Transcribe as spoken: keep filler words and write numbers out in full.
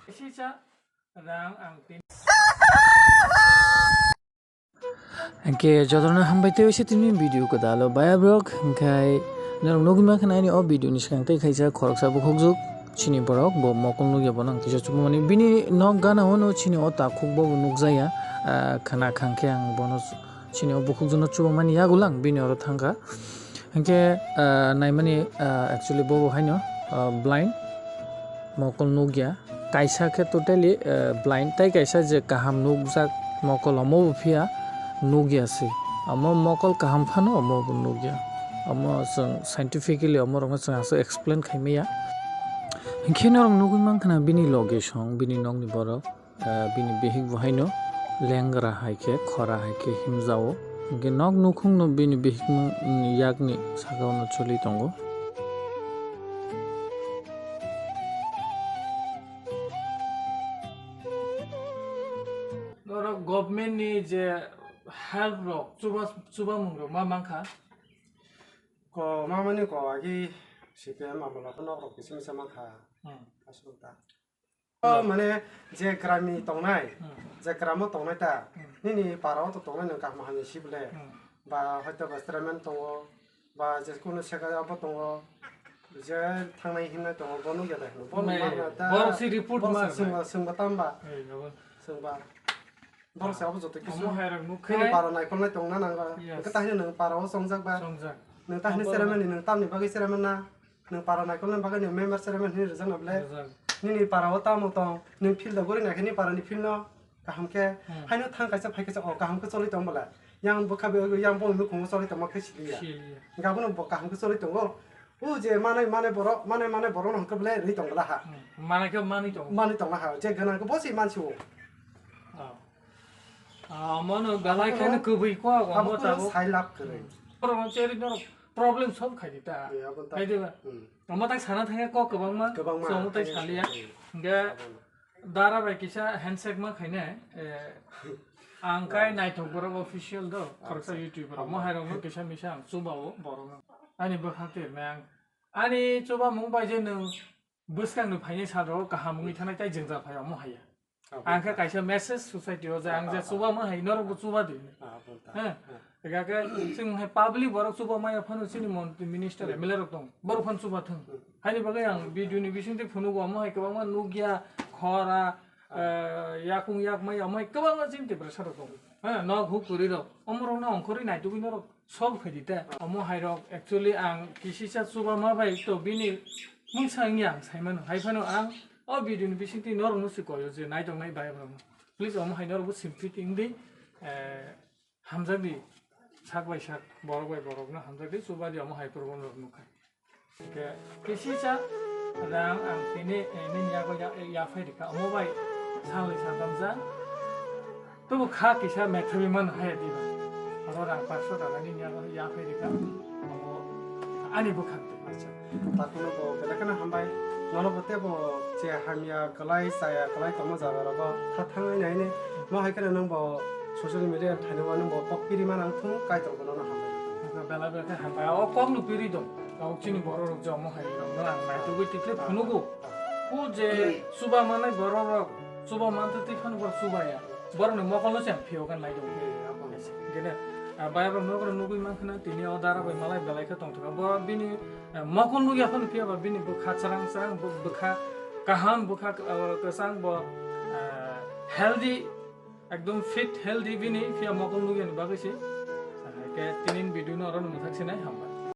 Sisa rang ang tin. Hingke jotono hambai tei waisa tini video kwdalo baya borok, hingke norok nugwi mankha nini o video ni swkang tei kaisa khoroksa bukhukjwk chini borok bo mokol nukya bono ang kisa chukmani bini nok gana ono chini o takhuk bo nukjaya, ah, khana khangkhe ang bono chini o bukhukjwkno chubamani yagulang bini oro thangkha. Hingke, ah, naimani, ah, actually bobo haino, ah, blind, mokol nukya. Kaisa khe totally, ah, blind, tei kaisa je kaham nukjak mokol omo bo phiya nukya se. Omo mokol kaham phano omo bo nukya. Omo chwng scientifically omo rokno chwng aswk explain khaimaya. Hingke norok nugwi mankha na bini location, bini nokni borok. Ah, bini bihik bo haino lengra hai khe, khora hai khe himjao. Hingke nok nukhungno bini bihikmung yakni sakao no choli tongo. Norok government ni je help rok, chuba, chubamung rok ma mankha? Ko ma mani ko agi C P M amolo ko nok rok kisa misa mankha. Hmm. Aswk ta. O mane je grami tongnai, Hmm. je gramo tongnai ta, Hmm. nini para o to tongnai nwng kaham hamya si bole. Hmm. Ba hoito ba chairman tongo, ba je kunu secretary abo tongo, je thangnai himnai tongo, bo nukya nai hino. Bo Nai, nukma ta, borok si report borok ma si swngba, nai. Swngba tamba, Ei, abo. Swngba. Borok si abo joto kisu. Omo hai rok nuk Nini khai. Para naikolnai tongna nangba. Yes. Hwnkhe tahini nwng para o chongjak ba. Chongjak. Nwng tahini Obo chairman ni, nwng tamni bagwi chairman na? Nwng para naikolnani bagwi nwng member chairman hinwi rwjakna bwle? Rwjak. Nini para o tamo tong, nwng field o guri naikhe nini para ni field no kaham khe, Hmm. haino thang kaisa phai kaisa o kaham khe choli tong bwle. Yang bwkha be, yang boni nukhungo choli tongma khe siliya. Siliya. Hwnkhe abono bo kaham khe choli tongo. O je manai, manai borok, manai, manai borok no hwnkhe bwle rwi tong bwla ha. Hmm. Manai khe manwi tongo. Manwi tong ha. Je gwnang khe bo se mansi o. Oh. Ah, omo no belai khe no kwbwi kok, omo Abo tabuk. Sai lab kwrwi. Borok no cherwi norok problem solve khai di ta. Ei, abo ta. Khai di ba? Hmm. Omo tak sana thangya kok kwbangma. Kwbangma. So, omo tak thangya saliya. Hmm. Hingke Abo no. Dara bai kisa handshake ma khainai, eh, ang kai Wow. Naithok borok official do, khoroksa Acha. YouTuber. Omo Hambai. Hai rok no kisa misa ang chuba o borok no. Ani bwkhak te nang. Ani chuba mung bai je nwng bwskang ni phainai sal rok kaham wngwi thanai tai jwngjal phai omo haiya. Ah, Ang khe bwkha. Kaisa message society o je ang je Ah, ah, chuba ah. Ma hai norok bo chuba di. Ah, bwkha. He. Ah. Ega khe chwng hai public borok chuba maya phano chini montri minister Hmm. M L A rok tong. Borok phano chuba thung. Hmm. Haini bagwi ang video ni bising twi phunugo omo hai kwbangma nukya khora, Ah. Eh, yakung yak maya omo hai kwbangma chini Tiprasa rok tong. He, nok huk kwrwi rok. Omo rok no ongkhorwi naitugwi norok. Solve khai di ta. Omo hai rok actually ang kisisa chuba ma bai to bini mungsa wngya ang sai mano. Hai phano ang o video ni bising twi norok no se koyo je nai tong nai bai rok no. Please omo hai norok bo sympathy wng di, eh, hamjak di, sak bai sak, borok bai borok no hamjak di, chuba di omo hai problem rok nuk khai. Ke, kisisa rang ang tini, eh, nini yago ya, ya phai rika. Omo bai salni sadam ja. Tubu kha kisa methabi man hai di ba. Abo rang paso taka nini yago ya phai rika. Omo ani bwkhak de. Acha. Takuno bo belai kheno hambai. Nono bo tebo je hamya kwlai chaya kwlai tongma jaga rogo tha thangai nai ni. Mo hai kheno nwng bo social media thaino bo nwng bo kok piri man ang thung Kaitor bo nono hambai. Belai belai khe hambai. O kok no piri dong. Tabuk chini borok rok je omo hai rok no ang naitugwi tikle phunugo. Ku je chuba manai borok rok chuba mantwi twi phano borok chuba ya. Borok ni mokol no se ang phiyok nai do. Gede, ah, bai rok no nugwi mankha na tini o dara bai malai belai khe tongthok. Bo bini, ah, mokol nugya phano phiya ba bini bwkha chwrang chwrang bw-, bwkha kaham bwkha, ah, kwchang bo, ah, healthy. Ekdom fit, healthy bini, phiya mokol nugya ni bagwi se. Ke tinin video no oro no mwthak sinai, hambai.